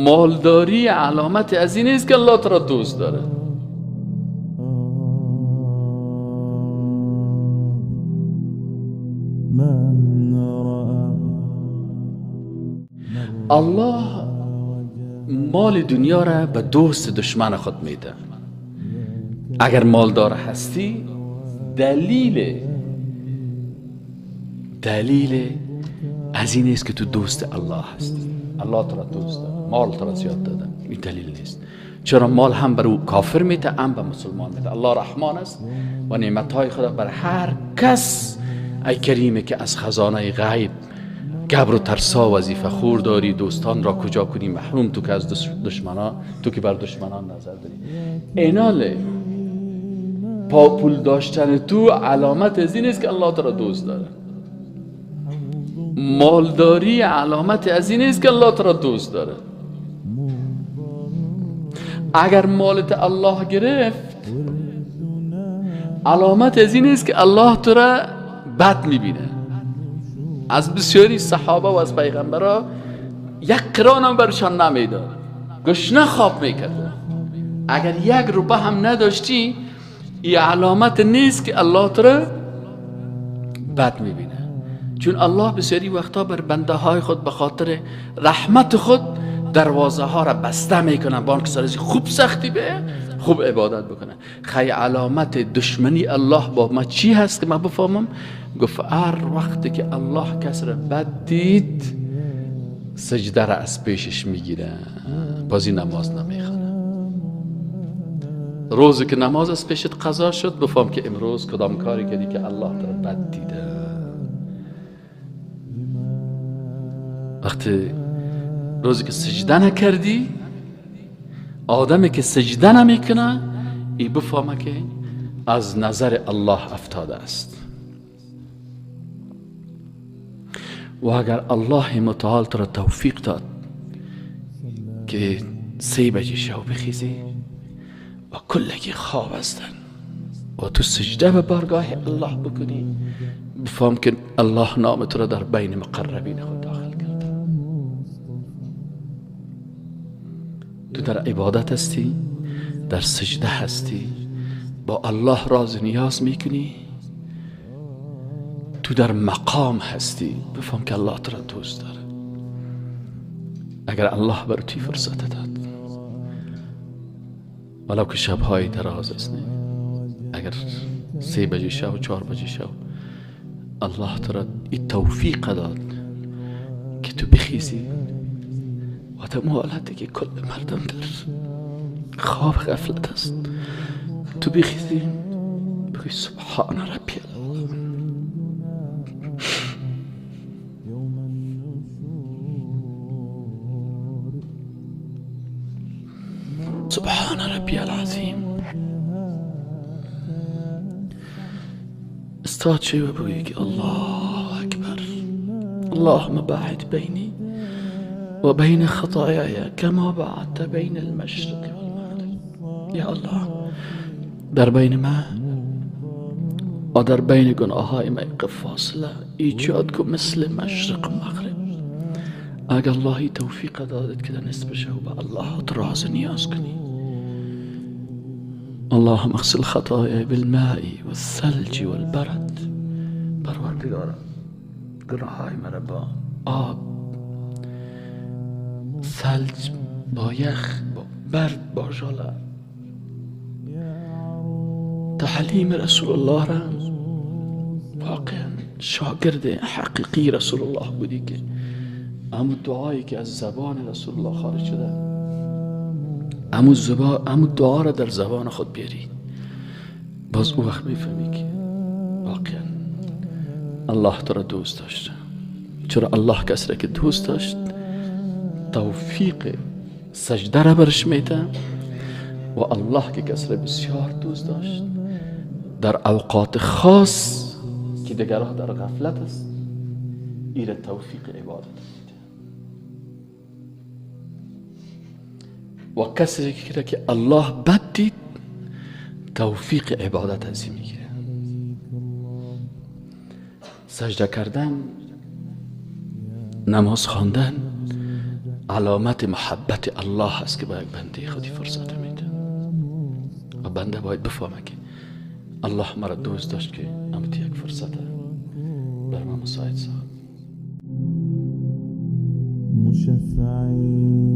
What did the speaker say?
Молдорӣ аломати аз ин нест, ки Аллоҳ туро дӯст дорад. Аллоҳ моли дунёро ба дӯст душмани худ медиҳад. Агар молдор ҳастӣ, далел аз ин нест, ки ту дӯсти Аллоҳ ҳастӣ. Аллоҳ туро дӯст дорад, мол туро зиёд додааст. Ин далел нест. Чаро мол ҳам бар ӯ кофир медиҳад, ҳам ба мусулмон медиҳад. Аллоҳ раҳмон аст ва неъматҳои худро бар ҳар кас, ай кариме, ки аз хазонаи ғайб габру тарсо вазифа хӯр дорӣ, дӯстонро куҷо кунӣ маҳрум, ту ки аз душманон, ту ки бар душманон назар дорӣ. Иноле пул доштани ту аломат аз ин нест, ки Аллоҳ туро дӯст дорад. Молдорӣ аломат аз ин нест, ки Аллоҳ туро дӯст дорад. Агар молат Аллоҳ гирифт, аломат аз ин нест, ки Аллоҳ туро бад мебинад. Аз бисёри саҳоба ва аз пайғамбарҳо як қирон ҳам баршон намедод, гушна хоб мекард. Агар як рупа ҳам надоштӣ, ин аломат нест, ки Аллоҳ туро бад мебинад. Чун Аллоҳ бисёри вақтҳо бар бандаҳои худ ба хотири раҳмати худ дарвозаҳоро баста мекунад, бо он ки сари хуб сахтӣ бе хуб ибодат бикунад. Хай, аломати душмании Аллоҳ бо ма чӣ ҳаст, ки ман бифаҳмам? Гуфт: ҳар вақте ки Аллоҳ касро бад дид, саҷдаро аз пешаш мегирад, бози намоз намехонад. Рӯзе ки намоз аз пешат қазо шуд, бифаҳм, ки имрӯз кадом коре кардӣ, ки Аллоҳ туро бад дида. Вақте рӯзе ки саҷда накардӣ, одаме ки саҷда намекунад, и бифаҳма, ки аз назари Аллоҳ афтодааст. Ва агар Аллоҳи мутаол туро тавфиқ дод, ки 3 баҷи шав бихезӣ ва куллагӣ хоб ҳастанд ва ту саҷда ба баргоҳи Аллоҳ бикунӣ, бифаҳм, ки Аллоҳ номи туро дар байни муқаррабини худ дохил карда. Ту дар ибодат ҳастӣ, дар саҷда ҳастӣ, бо Аллоҳ рози ниёз мекунӣ, ту дар мақом ҳастӣ, бифаҳм, ки Аллоҳ туро дӯст дорад. Агар Аллоҳ бар ту фурсат дод, валав ки шабҳои дароз аст, не, агар 3 баҷи шав, 4 баҷи шав Аллоҳ туро ин тавфиқ дод, ки ту бихезӣ ва дар ҳолате ки кулли мардум дар хоб ғафлат аст, ту бихезӣ, бигӯӣ: سبحان ربي الأعلى. يوم النشور. سبحان ربي العظيم. استاد شوی و بگویی که الله اکبر، اللهم باعد بيني وبين خطاياي كما باعدت بين المشرق والمغرب. یا الله، در بین من و در بین گناه های من فاصله ایجاد کن مثل مشرق و مغرب. اگر اللهی توفیق دادت که در نصف شب به الله راز نیاز کنی، اللهم اغسل خطاياي بالماء والثلج والبرد. پروردگارا، گناه مرا با آب، ثلج، با یخ، با برد، با ژاله. تعلیم رسول الله را، واقعا شاگرد حقیقی رسول الله بودی که همون دعایی که از زبان رسول الله خارج شده، همون دعا را در زبان خود بیاری، باز او وقت میفهمی که واقعا الله تو را دوست داشته. چرا الله کسی را که دوست داشت، توفیق سجده را برش میده و الله که کسی را بسیار دوست داشت، در اوقات خاص که دیگرها در غفلت است، ایره توفیق عبادت میده. و کسی که الله بد دید، توفیق عبادت از این میگیره. سجده کردن، نماز خواندن علامت محبت الله است که با یک بنده خودی فرصت میده و بنده باید بفهمه که الله مرا دوست داشت که امتی یک فرصت بر ما مساعد ساخت. مشفعين.